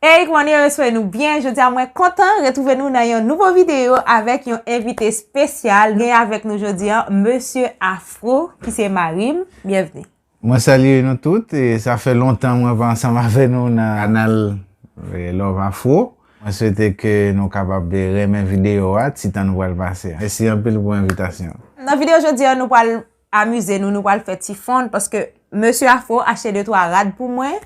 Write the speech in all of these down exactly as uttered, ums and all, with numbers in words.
Hey, kòman nou ye? Mwen swete nou byen. Jodi a mwen kontan retwouve nou nan yon nouvo videyo avèk yon envite espesyal. Gen avèk nou jodi a Mesye Afro, ki se mari m. Byenvni. Mwen salye nou tout, e sa fè lontan mwen pa ansanm avè nou nan kanal, e, Love Afro. Mwen swete ke nou kapab, e, renmen videyo a, ti tan nou pral pase a. Mèsi anpil pou envitasyon. Nan videyo jodi a, nou pral amize nou, nou pral fè ti fun, paske Mesye Afro achte de twa rad pou mwen.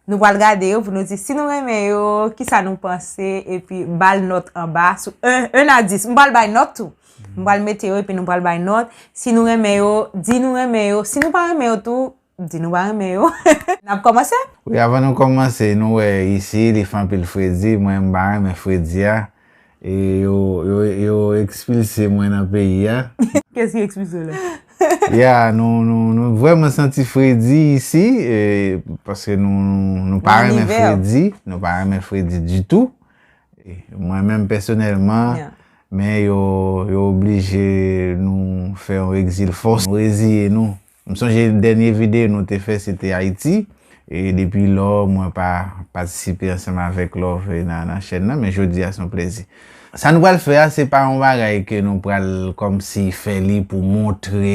Nou pral gade yo pou nou di si nou renmen yo, kisa nou panse, epi ba l nòt anba sou un, un a dis. M pral bay nòt tou. M pral mete yo epi nou pral bay nòt. Si nou renmen yo, di nou renmen yo. Si nou pa renmen yo tou, di nou pa renmen yo. N ap kòmanse? Wi, avan nou kòmanse, nou wè isi, li fè anpil fredi. Mwen, m pa renmen fredi a. E yo, yo, yo ekspilse mwen nan peyi a. Kiyès ki ekspilse w la? Ya, nou, nou, nou vrèman santi fredi isi, e, paske nou, nou, nou pa renmen fredi, nou pa renmen fredi ditou. E mwen menm pèsonèlman, men yo, yo oblije nou fè yon egzil fòse, nou reziye nou. M sonje dènye videyo nou te fè, se te Ayiti. E depi lò, mwen pa patisipe ansanm avèk Love nan, nan chèn nan, men jodi a se yon plezi. Sa nou pral fè a, se pa yon bagay ke nou pral kòmsi fè li pou montre,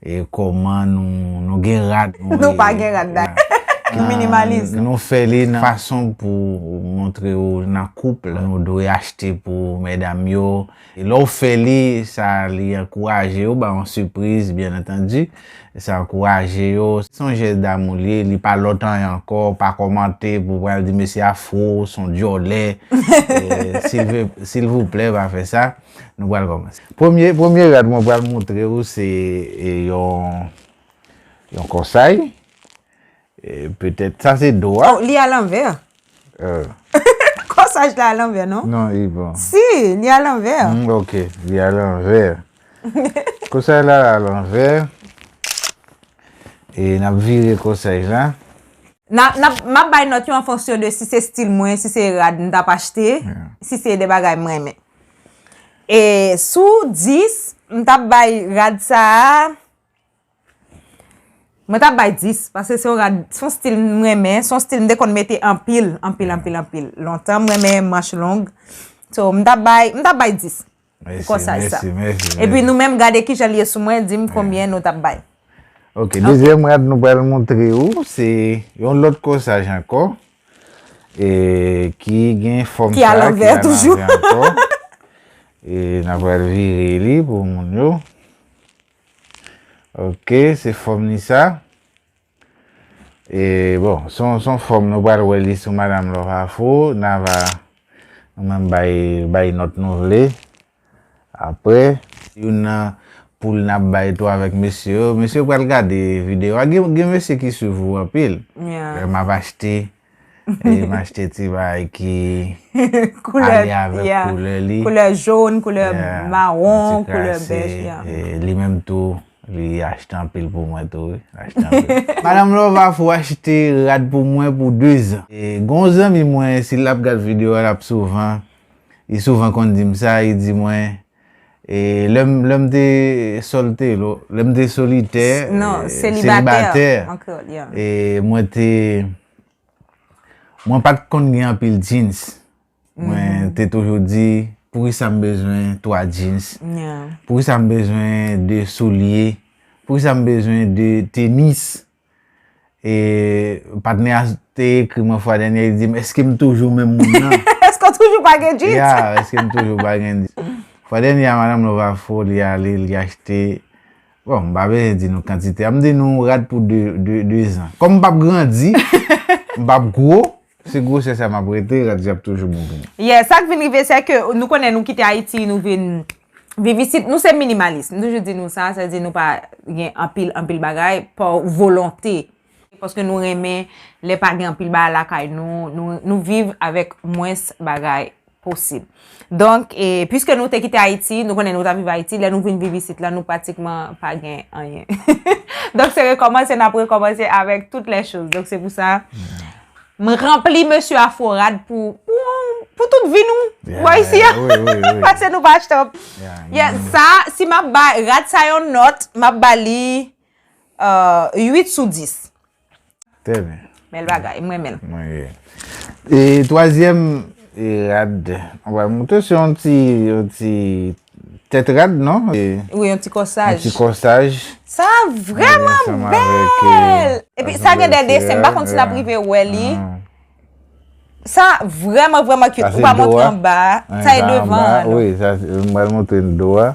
e, kòman nou, nou gen rad. Nou pa gen rad, dayè. Minimalis. Nou fè li nan fason pou montre w nan koup, nou dwe achte pou medam yo. E lè w fè li, sa li ankouraje yo, ba yon sipriz, byen antandi. Sa ankouraje yo. Se yon jès damou li ye, li pa lòt anyen ankò, pa kòmante pou pral di mesye Afro, se yon dyòlè. E, silve-, silvouplè, pa fè sa. Nou pral kòmanse. Premye, premye rad mwen pral montre w, se, e, yon, yon kòsay. E, petèt, sa se do a. Oh, li alanvè. Kòsaj la alanvè, non? Non, li bon. Si, li alanvè. Hmm, ok, li alanvè. Kòsaj la alanvè. E n ap vire kòsaj la. N a, n ap, m ap bay nòt yo an fonksyon de si se stil mwen, si se rad m t ap achte, si se de bagay m renmen. E sou dis, m t ap bay rad sa a, mwen t ap bay dis, paske se yon rad, se yon stil m renmen, se yon stil m te konn mete anpil, anpil, anpil, anpil. Lontan, m renmen manch long. So, m t ap bay, m t ap bay dis pou kòsaj sa. Mèsi, mèsi, mèsi. Epi nou menm, gade kijan l ye sou mwen, di m konbyen nou t ap bay. Ok, dezyèm rad nou pral montre w, se yon lòt kòsaj ankò, e, ki gen fòm sa, ki alanvè toujou. E n ap pral vire li pou moun yo. Ok, se fòm li sa. E, bon, se yon, se yon fòm nou pral wè li sou Madam Love Afro, n a va nou menm bay, bay nòt nou vle. Apre, youn nan poul n ap bay tou avèk mesye yo. Mesye yo pral gade videyo a. Gen, gen mesye ki swiv ou anpil. Lè m ap achte, e m achte ti bagay ki ale avèk koulè li. Koulè jòn, koulè mawon, koulè bèj. E li menm tou, li achte anpil pou mwen tou, wi. Achte anpil. Madam Love Afro achte rad pou mwen pou de zan. E gen yon zanmi mwen, si l ap gad videyo a, l ap souvan, li souvan konn di m sa, li di mwen, e lè m, lè m te sòlte, lè m te solitè, non, e, selibatè, selibatè, an kreyòl, yeah. E mwen te, mwen pa t konn gen anpil jeans. Mwen te toujou di, poukisa m bezwen twa jeans? Poukisa m bezwen de soulye? Poukisa m bezwen de tenis? E patnè a te ekri mwen fwa dènyè, li di m, èske m toujou menm moun nan? Èske w toujou pa gen jeans? Ya, èske m toujou pa gen jeans? Fwa dènyè a, Madam Love Afro, li ale, li achte, bon, m pa bezwen di nou kantite a, m di nou rad pou de, de, de zan. Kòm m p ap grandi, m p ap gwo, se gwosè sa m ap rete, rad yo ap toujou bon pou mwen. Yeah, sa k vin rive, se ke nou konnen nou kite Ayiti, nou vin viv isit, nou se minimalis. M toujou di nou sa, sa vle di nou pa gen anpil, anpil bagay, pa volonte. Paske nou renmen lè pa gen anpil bagay lakay nou, nou, nou viv avèk mwens bagay posib. Donk, e, piske nou te kite Ayiti, nou konnen nou t ap viv Ayiti, lè nou vin viv isit la, nou pratikman pa gen anyen. Donk, se rekòmanse, n ap rekòmanse avèk tout lè choz. Donk, se pou sa, m ranpli mesye Afro rad pou, pou, pou tout vi nou. Ou wè isi a? Wi, wi, wi. Paske nou pa achte. Yeah, sa, si m ap bay rad sa yon nòt, m ap ba li, euh, uit sou dis. Trè byen. Bèl bagay, m renmen l. Mwen ye. E twazyèm e rad, nou pral montre se yon ti, yon ti tèt rad, non? E Wi, yon ti yon ti kòsaj. Kòsaj. Sa vrèman Ansanm avèk, bèl! e, Epi sa gen de desen, m pa konn si n ap rive wè li. Sa vrèman, vrèman cute. Ou pa montre anba, sa e devan an, non? Wi, sa se, m pral montre n do a.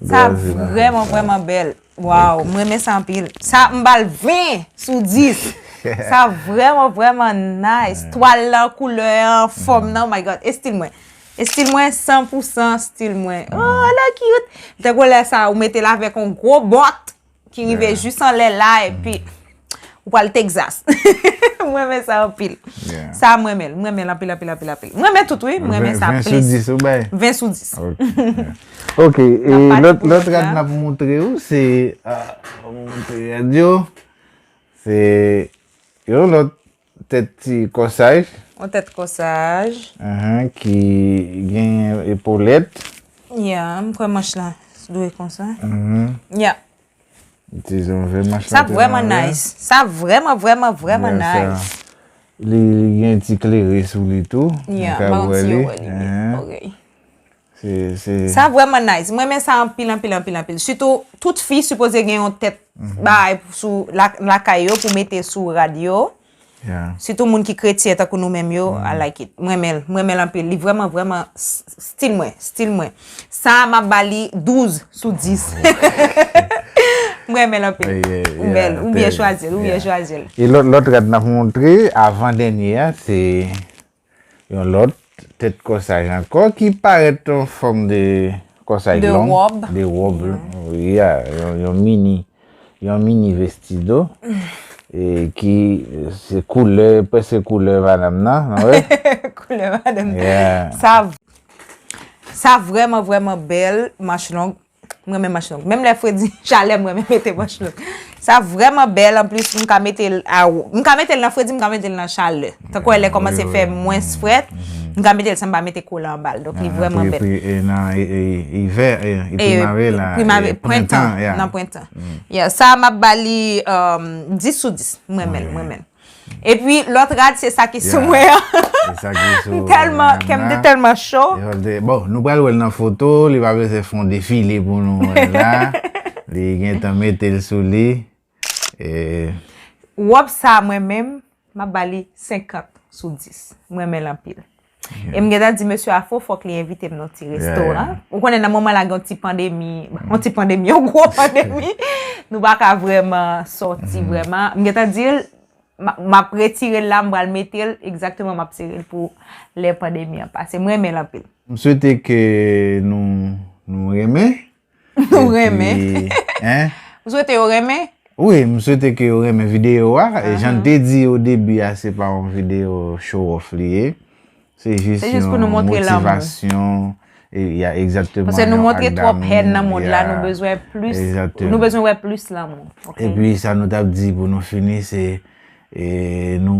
Sa vrèman, vrèman bèl. Waw, m renmen sa anpil. Sa, m ba l ven sou dis. Sa vrèman, vrèman nice. Twal lan, koulè an, fòm nan, oh my God. E stil mwen. E stil mwen, san pou san stil mwen. Oh, ala cute. Tankou lè sa, ou mete l avèk yon gwo bòt ki rive jis anlè la, epi ou pral Texas. M renmen sa anpil. Sa, m renmen l. M renmen l anpil, anpil, anpil, anpil. M renmen tout, wi. M renmen sa plis. Ven sou dis ou bay? Ven sou dis. Ok, e lòt, lòt rad n ap montre ou, se, ah, montre rad yo, se yon lòt tèt ti kòsaj. Yon tèt kòsaj. Ki gen epolèt. Ya, m kwè manch la dwe konsa. Ya. Itilize yon vre manch la. Sa vrèman nice. Sa vrèman, vrèman, vrèman nice. Li, li gen ti klere sou li tou. Ya, m pa konn si yo wè li. Sa vrèman nice. M renmen sa anpil, anpil, anpil, anpil. Sitou, tout fi sipoze gen yon tèt bagay sou lakay yo pou mete sou rad yo. Sitou moun ki kretyen tankou nou menm yo, I like it. M renmen l, m renmen l anpil. Li vrèman, vrèman stil mwen, stil mwen. Sa, m ap ba li douz sou dis. M renmen l anpil. Ou bèl, ou byen chwazi l, ou byen chwazi l. E lòt, lòt rad n ap montre, avan dènye a, se yon lòt tèt kòsaj ankò ki parèt yon fòm de kòsaj long, de wòb, ya, yon, yon mini, yon mini vestido, e ki se koulè, prèske koulè madanm nan, nan wè? Koulè madanm nan. Sa, sa vrèman, vrèman bèl, manch long. M renmen manch long. Menm lè fredi, chalè, m renmen mete manch long. Sa vrèman bèl, anplis, m ka mete l a, m ka mete l nan fredi, m ka mete l nan chalè. Tankou lè kòmanse fè mwens frèt, m ka mete l san m pa mete kolan anba l. Donk, li vrèman bèl. Epi, e, nan, e, e, ivè, e, e, primavera, primavera, prentan, nan prentan. Ya, sa, m ap ba li, um, dis sou dis. M renmen l, m renmen l. Epi, lòt rad, se sa ki sou mwen an. M tèlman, kè m te tèlman cho. Bon, nou pral wè l nan foto, li pa bezwen fè yon defile pou nou wè l la. Li gentan mete l sou li. Wòb sa, mwen menm, m ap ba li senkant sou dis. M renmen l anpil. E m gentan di mesye a fò, fòk li envite m nan ti restoran. Ou konnen nan moman la gen yon ti pandemi, yon ti pandemi, yon gwo pandemi. Nou pa ka vrèman sòti vrèman. M gentan di l, m ap retire l la, m pral mete l, egzakteman, m ap sere l pou lè pandemi an pase. M renmen l anpil. M swete ke nou, nou renmen. Nou renmen. Hein? M swete yo renmen. Wi, m swete ke yo renmen videyo a. E jan n te di o debi a, se pa yon videyo show off li ye. Se jis yon motivasyon. Ya, egzakteman. Paske nou montre twòp hèn nan mond la, nou bezwen plis, nou bezwen wè plis lanmou. Epi sa nou t ap di pou nou fini, se, e, nou,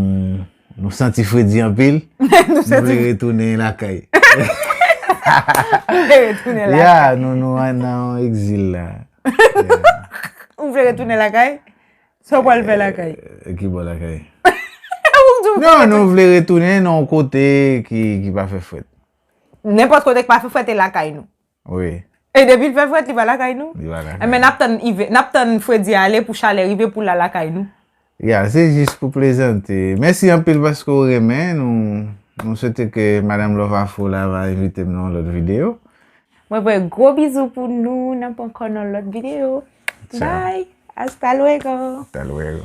nou santi fredi anpil. Nou vle retounen lakay. Nou vle retounen lakay. Ya, nou, nou nan yon egzil la. Ou vle retounen lakay? Sa w pral fè lakay? Ki bò lakay? Non, nou vle retounen nan yon kote ki, ki pa fè frèt. Nenpòt kote ki pa fè frèt e lakay nou. Wi. E depi l fè frèt, li pa lakay nou? Li pa lakay nou. Enben, n ap tann ivè, n ap tann fredi ale pou chalè rive pou l al lakay nou. Ya, se jis pou plezante. Mèsi anpil paske w renmen. Nou, nou swete ke Madanm Love Afro la va envite m nan yon lòt videyo. Mwen voye gwo bizou pou nou, n ap ankò nan lòt videyo. Bye! Hasta luego! Hasta luego!